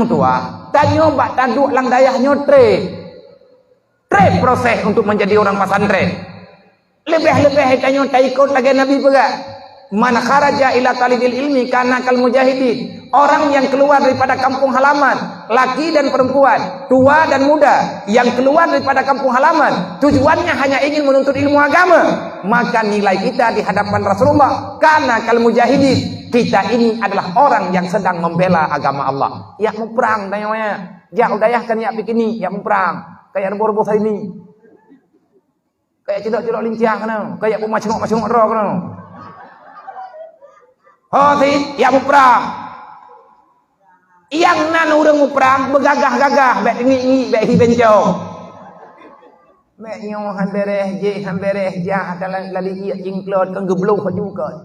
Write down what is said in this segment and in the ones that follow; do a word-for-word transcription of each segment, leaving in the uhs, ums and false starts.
Tuha, tanyoe bak taduek lam dayah nyoe treb. Treb proses untuk menjadi orang pesantren. Leubeh-leubeh tanyoe taikot lagée Nabi peugah, "Man kharaja ila talibil ilmi kana kal mujahidin." Orang yang keluar daripada kampung halaman, laki dan perempuan, tua dan muda, yang keluar daripada kampung halaman, tujuannya hanya ingin menuntut ilmu agama, maka nilai kita di hadapan Rasulullah kana kal mujahidin. Kita ini adalah orang yang sedang membela agama Allah. Jak muprang tanyoe, jak u dayah kan jak piknik, jak muprang, ka jak reuboh-reuboh saini. Ka jak cilok-cilok lincang keunoe, ka jak peumacrok-macrok droe keunoe. Ho sit, jak muprang. Nyang nan ureuëng muprang beugagah-gagah, bék teungiek-ngiek, bék hi bencong. Bék nyoe han beureh, jéh han beureh, jah dan lali iek jingklot, kon geubloh laju kon.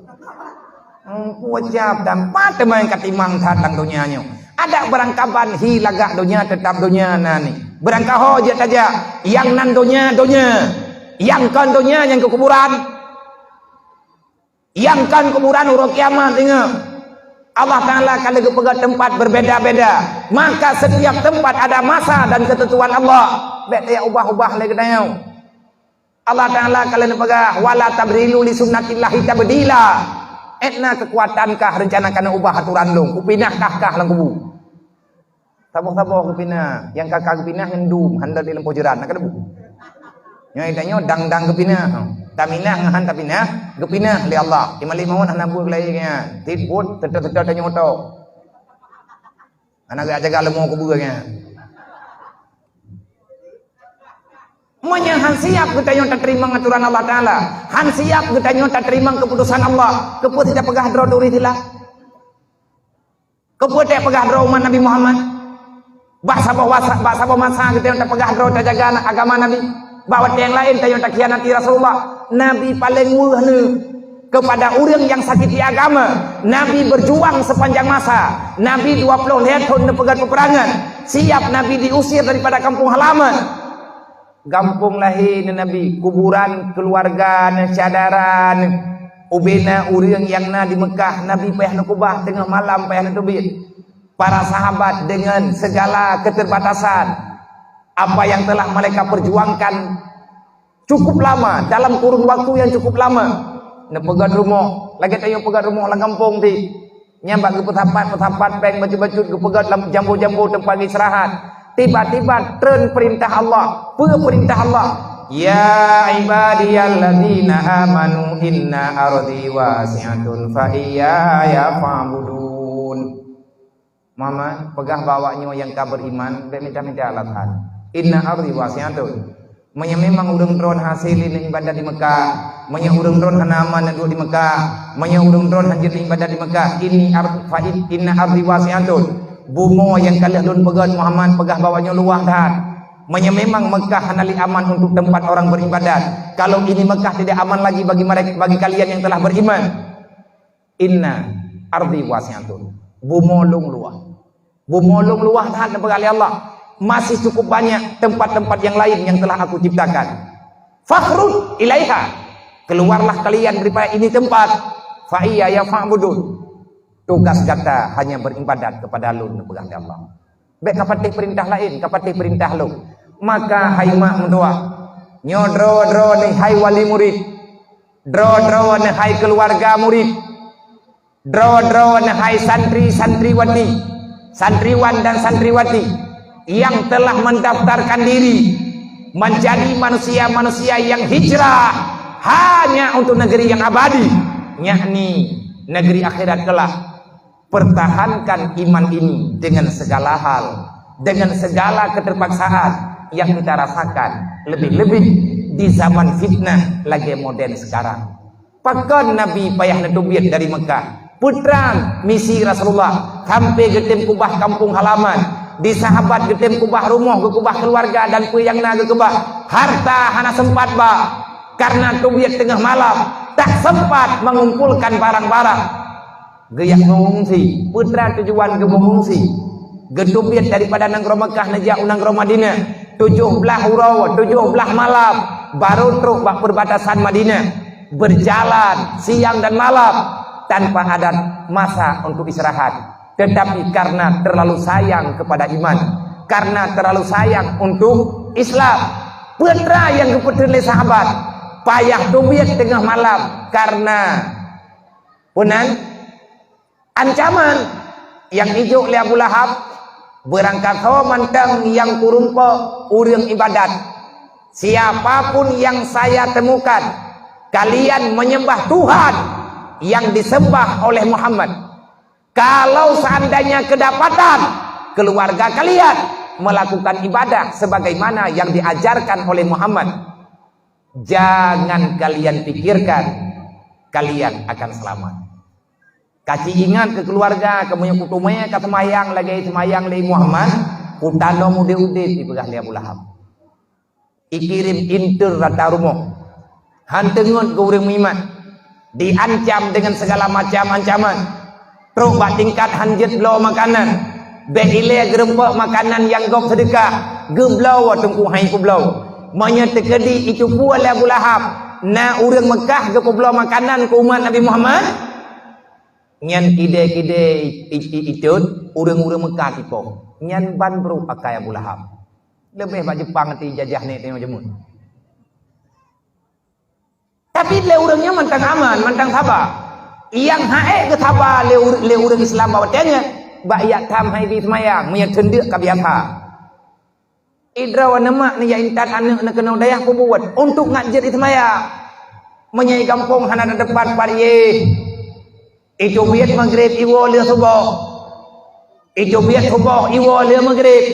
Empu cap dan pat teuma ka timang that lam donya nyoe. Adak beurangkaban hi lagak donya, teutab donya na ni. Beurangkaho jeuet tajak, nyang nan donya, donya. Nyang kon donya, nyang keu kuburan. Nyang kon kuburan uroe kiamat, ingat. Allah Taala ka lheueh geupeugah teumpat berbeda-beda. Maka setiap tempat ada masa dan ketentuan Allah. Bék tajak ubah-ubah lé geutanyoe. Allah Taala ka lheueh neupeugah, "Wala tabdilu li sunnatillahi tabdila." Ét na keukuatan kah reuncana keuneuk ubah aturan lôn, kupinah kah kah lam kubu. Saboh-saboh geupinah, nyang ka-ka geupinah ngon dum, hana di lampôh jeurat, na ka debu. Nyoe tanyoe dang-dang geupinah. Taminah ngon han tapinah, geupinah lé Allah. Di Malék Mawöt hana buet lagée nyan. Tiep buet, teutot-teutot tanyoe oto. Hana geujaga leumo kubu nyan. Meunyoe han siap geutanyoe tateurimong aturan Allah Taala, han siap geutanyoe tateurimong keuputusan Allah, keupeue sit tapeugah droe turi sila? Keupeue sit tapeugah droe umat Nabi Muhammad? Bak saboh wasa-, bak saboh masa geutanyoe tapeugah droe tajaga agama Nabi, bak watée nyang laén tanyoe takhianati Rasulullah. Nabi paleng weueh neuh kepada ureuëng nyang sakiti agama. Nabi berjuang sepanjang masa. Nabi dua ploh lhée thon neupeugét peperangan. Siap Nabi diusir daripada kampung halaman. Gampông lahé neuh Nabi, kuburan keuluwarga neuh, syedara neuh. Ubena ureuëng nyang na di Meukah, Nabi payah neukeubah, teungoh malam payah neuteubiet. Para sahabat dengan segala keterbatasan, apa yang telah mereka perjuangkan cukup lama, dalam kurun waktu yang cukup lama. Neupeugét rumoh, lagée tanyoe peugét rumoh lam gampông ti. Nyan bak geupeusapat-peusapat péng bacut-bacut, geupeugét lam jambo-jambo teumpat istirahat. Tiba-tiba treun peurintah Allah. Peue peurintah Allah? "Ya ibadiyalladzina amanu inna ardi wasi'atun fa iyaya fa'budun." Muhammad, peugah bak awaknyoe nyang ka beriman, bék minta-minta alasan. "Inna ardi wasi'atun." Meunyoe memang ureuëng droen hase lé neuibadat di Meukah, meunyoe ureuëng droen hana aman neuduek di Meukah, meunyoe ureuëng droen hanjeuet neuibadat di Meukah, inni ar-, fa in-, inna ardi wasi'atun. Bumoe nyang ka lheueh lôn peugét Muhammad, peugah bak awaknyoe luwah that. Meunyoe memang Meukah hana lé aman untuk tempat orang beribadat, kalau ini Meukah tidak aman lagi bagi mereka, bagi kalian yang telah beriman, inna ardi wasi'atun. Bumoe lôn luwah. Bumoe lôn luwah that neupeugah lé Allah. Masih cukup banyak tempat-tempat yang lain yang telah Aku ciptakan. Fakhruj ilaiha. Keluarlah kalian daripada ini tempat. Fa iyaya fa'budun. Tugas gata hanya beribadat kepada Lôn, neupeugah lé Allah. Bék kapatéh peurintah laén, kapatéh peurintah Lôn. Maka hai mak meutuwah, nyoe droe-droe neuh hai wali murid, droe-droe neuh hai keuluwarga murid, droe-droe neuh hai santri-santriwati, santriwan dan santriwati yang telah mendaftarkan diri menjadi manusia-manusia yang hijrah hanya untuk negeri yang abadi, yakni negeri akhirat kelak. Pertahankan iman ini dengan segala hal, dengan segala keterpaksaan yang kita rasakan, lebih-lebih di zaman fitnah lagée modern sekarang. Pakon Nabi payah neuteubiet dari Meukah? Peue treun misi Rasulullah sampai geutem keubah kampung halaman, di sahabat geutem keubah rumoh, geukeubah keuluwarga dan peue nyang na geukeubah. Harta hana sempat ba, karena teubiet teungoh malam, tak sempat mengumpulkan barang-barang. Geujak meungungsi. Peue treun tujuan geumeungungsi? Geuteubiet daripada nanggroe Meukah neujak u nanggroe Madinah. Tujoh blaih uroe, tujoh blaih malam, barô trok bak peubatasan Madinah. Berjalan siang dan malam tanpa ada masa untuk istirahat. Tetapi karena terlalu sayang kepada iman, karena terlalu sayang untuk Islam, peue teuma nyang geupeutrön lé sahabat, payah teubiet teungoh malam karena peunan ancaman nyang ijok lé Abu Lahab, beurangkasoe mantong nyang kureumpok ureuëng ibadat. Siapapun yang saya temukan, kalian menyembah Tuhan yang disembah oleh Muhammad. Kalau seandainya kedapatan keluarga kalian melakukan ibadah sebagaimana yang diajarkan oleh Muhammad, jangan kalian pikirkan kalian akan selamat. Kaci ingat ke keluarga, kamu yang kutumé ka semayang lagi semayang lé Muhammad, kutano udeb-udeb dipeugah lé Abu Lahab. Ikirém inter rata rumoh. Han teungeut keu ureuëng meuiman. Diancam dengan segala macam ancaman. Trok bak tingkat han jeuet bloe makanan. Bék ilée geurumpok makanan nyang gob seudeukah. Geubloe teungku hai kubloe. Meunyoe teukeudi itu peue lé Abu Lahab, na ureuëng Meukah geupeubloe makanan keu umat Nabi Muhammad, nyan kide-kide i- i- i- iteuet ureuëng-ureuëng Meukah tipoh. Nyan ban brok akai Abu Lahab. Leubeh bak Jepang ti jajah nek tengok jameun. Tapi lé ureuëng nyan mantang aman, mantang saba. Nyang haék geusaba lé ur- lé ureuëng Islam bak watée nyan, bak yak tham hai bi seumayang, meunyoe teundeuk ka biasa. Idroe neumak neujak intat aneuëk neuh keunoe dayah peubuet untuk ngat jeuet iseumayang. Meunyoe i gampông hana na teumpat pat yeh. Iteubiet maghrib iwoe lheueh suboh. Iteubiet suboh iwoe lheueh maghrib.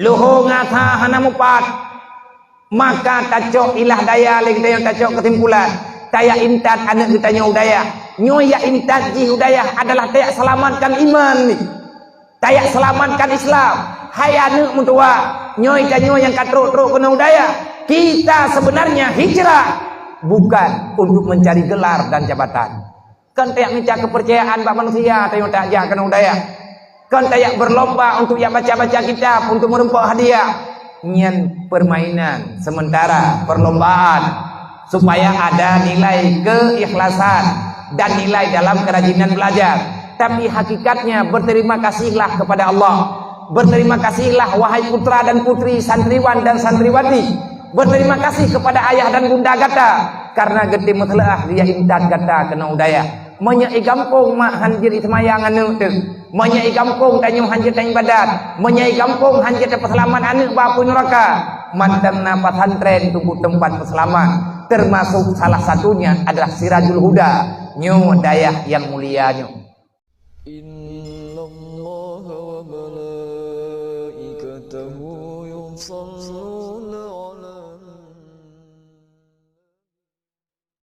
Luho ngon asa hana mupat. Maka tacok ilah daya lé geutanyoe tacok keusimpulan. Tayak intat aneuëk geutanyoe u dayah. Nyoe yak intat jih u dayah adalah tayak selamatkan iman ni. Tayak selamatkan Islam. Hai aneuëk meutuwah, nyoe tanyoe nyang ka trok-trok keunoe u dayah. Kita sebenarnya hijrah bukan untuk mencari gelar dan jabatan. Kon tayak mita keupeurcayaan bak manusia tanyoe tajak keunoe u dayah. Kon tayak berlomba untuk yak baca-baca kitab, untuk meurumpok hadiah. Nyan permainan sementara, perlombaan. Supaya ada nilai keikhlasan dan nilai dalam kerajinan belajar. Tapi hakikatnya, berterima kasihlah kepada Allah. Berterima kasihlah, wahai putra dan putri, santriwan dan santriwati. Berterima kasih kepada ayah dan bunda gata karena geutem meuseuleuah dia intat gata keunoe u dayah. Meunyoe i gampông mak han jeuet seumayang aneuëk teuh, meunyoe i gampông tanyoe han jeuet ibadat, meunyoe i gampông han jeuet tapeuseulamat aneuëk bak apui nuraka, mantong na pesantren teungku teumpat peuseulamat, termasuk salah satunya adalah Sirajul Huda. Nyoe dayah nyang mulia nyoe. إن الله وملائكته يصلون على